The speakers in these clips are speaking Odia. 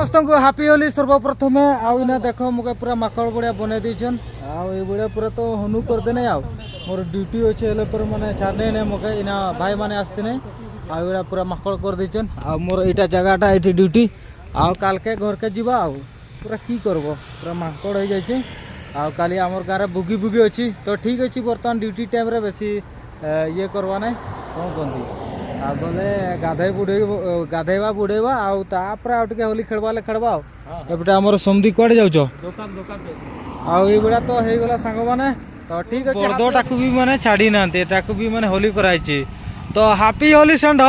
ସମସ୍ତଙ୍କୁ ହାପି ହୋଲି ସର୍ବପ୍ରଥମେ। ଆଉ ଇନା ଦେଖ, ମୁକେ ପୁରା ମାକଡ଼ ବଢ଼ିଆ ବନେଇ ଦେଇଛନ୍। ଆଉ ଏଇଭଳିଆ ପୁରା ତ ହନୁ କରିଦେନେ। ଆଉ ମୋର ଡ୍ୟୁଟି ଅଛି, ହେଲେ ପରେ ମାନେ ଛାଡ଼ନେ ନାଇଁ ମୋକେ। ଇନା ଭାଇମାନେ ଆସିଥିଲେ ଆଉ ଏଇଟା ପୁରା ମାକଡ଼ କରିଦେଇଛନ୍। ଆଉ ମୋର ଏଇଟା ଜାଗାଟା, ଏଇଠି ଡ୍ୟୁଟି। ଆଉ କାଲକେ ଘରକେ ଯିବା। ଆଉ ପୁରା କି କରବ, ପୁରା ମାଙ୍କଡ଼ ହେଇଯାଇଛି। ଆଉ କାଲି ଆମର ଗାଁରେ ବୁଗି ବୁଗି ଅଛି। ତ ଠିକ୍ ଅଛି, ବର୍ତ୍ତମାନ ଡ୍ୟୁଟି ଟାଇମ୍ରେ ବେଶୀ ଇଏ କରବା ନାଇଁ, କ'ଣ କୁହନ୍ତି। ଆଉ ଗଲେ ଗାଧେଇ ବୁଡ଼େଇ, ଗାଧେଇବା ବୁଡ଼େଇବା, ଆଉ ତାପରେ ଆଉ ଟିକେ ହୋଲି ଖେଳବା ହେଲେ ଖେଳବା। ଆଉ ଏପଟେ ଆମର ସମୁଦି, କୁଆଡ଼େ ଯାଉଛ? ଦୋକାନ, ଦୋକାନ। ଆଉ ଏଇଭଳିଆ ତ ହେଇଗଲା ସାଙ୍ଗମାନେ। ତ ଠିକ୍ ଅଛି, ବଳଦଟାକୁ ବି ମାନେ ଛାଡ଼ି ନାହାନ୍ତି, ଏଟାକୁ ବି ମାନେ ହୋଲି କରାହେଇଛି। ତ ହାପି ହୋଲି ଷଣ୍ଢ।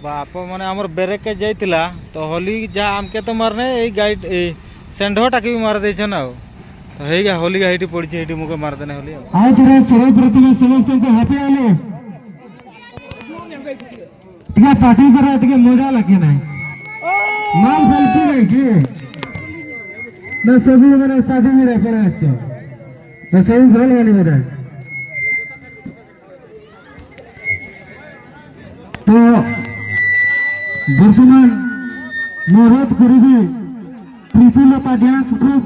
ବାପ, ମାନେ ଆମର ବେରେକେ ଯାଇଥିଲା ତ ହୋଲି ଯାହା ଆମକେ ତ ମାରନେ, ଏଇ ଗାଈ ଏଇ ଷଣ୍ଢଟାକୁ ବି ମାରି ଦେଇଛନ୍। ଆଉ ତ ହେଇଗା ହୋଲି ହେଇଠି ପଡ଼ିଛି, ହେଇଠି ମୁକେ ମାରିଦେନେ ହୋଲି। ଆଉ ଆଉ ଥରେ ସର୍ବପ୍ରଥମେ ସମସ୍ତଙ୍କୁ ହାପି ହୋଲି। ଟିକେ ପାର୍ଟି କର, ଟିକେ ମଜା ଲାଗେ ନାହିଁ। ମାଲ ଫାଲ ପି ନାଇଁ କି ନା ସବୁ ମାନେ ସାଧୁ ମିଳେ ପଳେଇ ଆସିଛ ନା ସବୁ ଭଲ ଗଲି ବୋଧେ। ତ ବର୍ତ୍ତମାନ ମୁଁ ଅନୁରୋଧ କରିବି ପ୍ରୀତିଲତା ଡ୍ୟାନ୍ସ ଗ୍ରୁପ,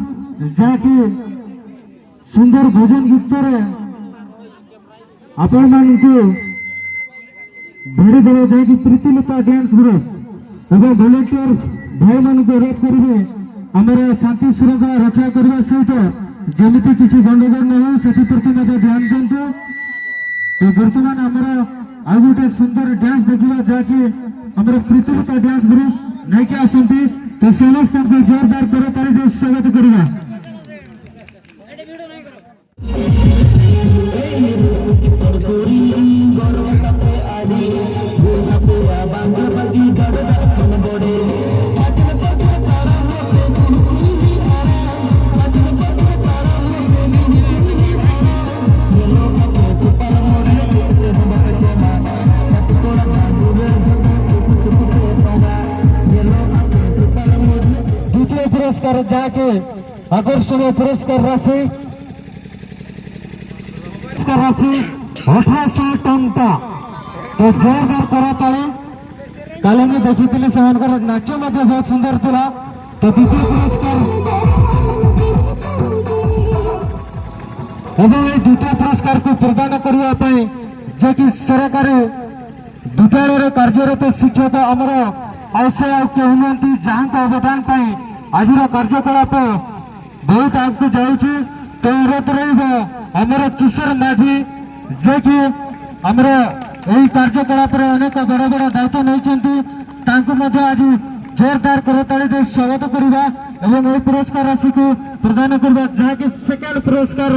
ଯାହାକି ସୁନ୍ଦର ଭଜନ ଗୀତରେ ଆପଣମାନଙ୍କୁ ଭିଡ଼ି ଦେବେ, ଯାହାକି ପ୍ରୀତିଲତା ଡ୍ୟାନ୍ସ ଗ୍ରୁପ। ଏବଂ ଭଲେଣ୍ଟିୟର ଭାଇମାନଙ୍କୁ ଅନୁରୋଧ କରିବେ, ଆମର ଶାନ୍ତି ଶୃଙ୍ଖଳା ରକ୍ଷା କରିବା ସହିତ ଯେମିତି କିଛି ଗଣ୍ଡଗୋଳ ନ ହେଉ, ସେଥିପ୍ରତି ମଧ୍ୟ ଧ୍ୟାନ ଦିଅନ୍ତୁ। ତ ବର୍ତ୍ତମାନ ଆମର ଆଉ ଗୋଟେ ସୁନ୍ଦର ଡ୍ୟାନ୍ସ ଦେଖିବା, ଯାହାକି ଆମର ପ୍ରୀତିଲତା ଡ୍ୟାନ୍ସ ଗ୍ରୁପ ନେଇକି ଆସନ୍ତି। ତ ସମସ୍ତଙ୍କୁ ଜୋରଦାର କରତାଳି ଦେଇ ସ୍ୱାଗତ କରିବା। ଦ୍ୱିତୀୟ ପୁରସ୍କାର, ଯାହାକି আকর্ষণীয় ପୁରସ୍କାର ରାଶି, ପୁରସ୍କାର ରାଶି 1800 ଟଙ୍କା। ତ ଜୋରଦାର କରତାଳି। କାଲି ମୁଁ ଦେଖିଥିଲି, ସେମାନଙ୍କର ନାଚ ମଧ୍ୟ ବହୁତ ସୁନ୍ଦର ଥିଲା। ତ ଦ୍ୱିତୀୟ ପୁରସ୍କାର ଏବଂ ଏହି ଦ୍ୱିତୀୟ ପୁରସ୍କାରକୁ ପ୍ରଦାନ କରିବା ପାଇଁ ଯିଏକି ସରକାରୀ ବିଦ୍ୟାଳୟରେ କାର୍ଯ୍ୟରତ ଶିକ୍ଷକ ଆମର, ଆଉ ସେ ଆଉ କେହି ନୁହନ୍ତି, ଯାହାଙ୍କ ଅବଦାନ ପାଇଁ ଆଜିର କାର୍ଯ୍ୟକଳାପ ବହୁତ ଆଗକୁ ଯାଉଛି। ତ ଅନୁରୋଧ ରହିବ, ଆମର କିଶୋର ମାଝୀ, ଯିଏକି ଆମର ଏହି କାର୍ଯ୍ୟକଳାପରେ ଅନେକ ବଡ଼ ବଡ଼ ଦାୟିତ୍ୱ ନେଇଛନ୍ତି, ତାଙ୍କୁ ମଧ୍ୟ ଆଜି ଜୋରଦାର କରତାଳି ଦେଇ ସ୍ୱାଗତ କରିବା ଏବଂ ଏହି ପୁରସ୍କାର ରାଶିକୁ ପ୍ରଦାନ କରିବା, ଯାହାକି ସେକେଣ୍ଡ ପୁରସ୍କାର।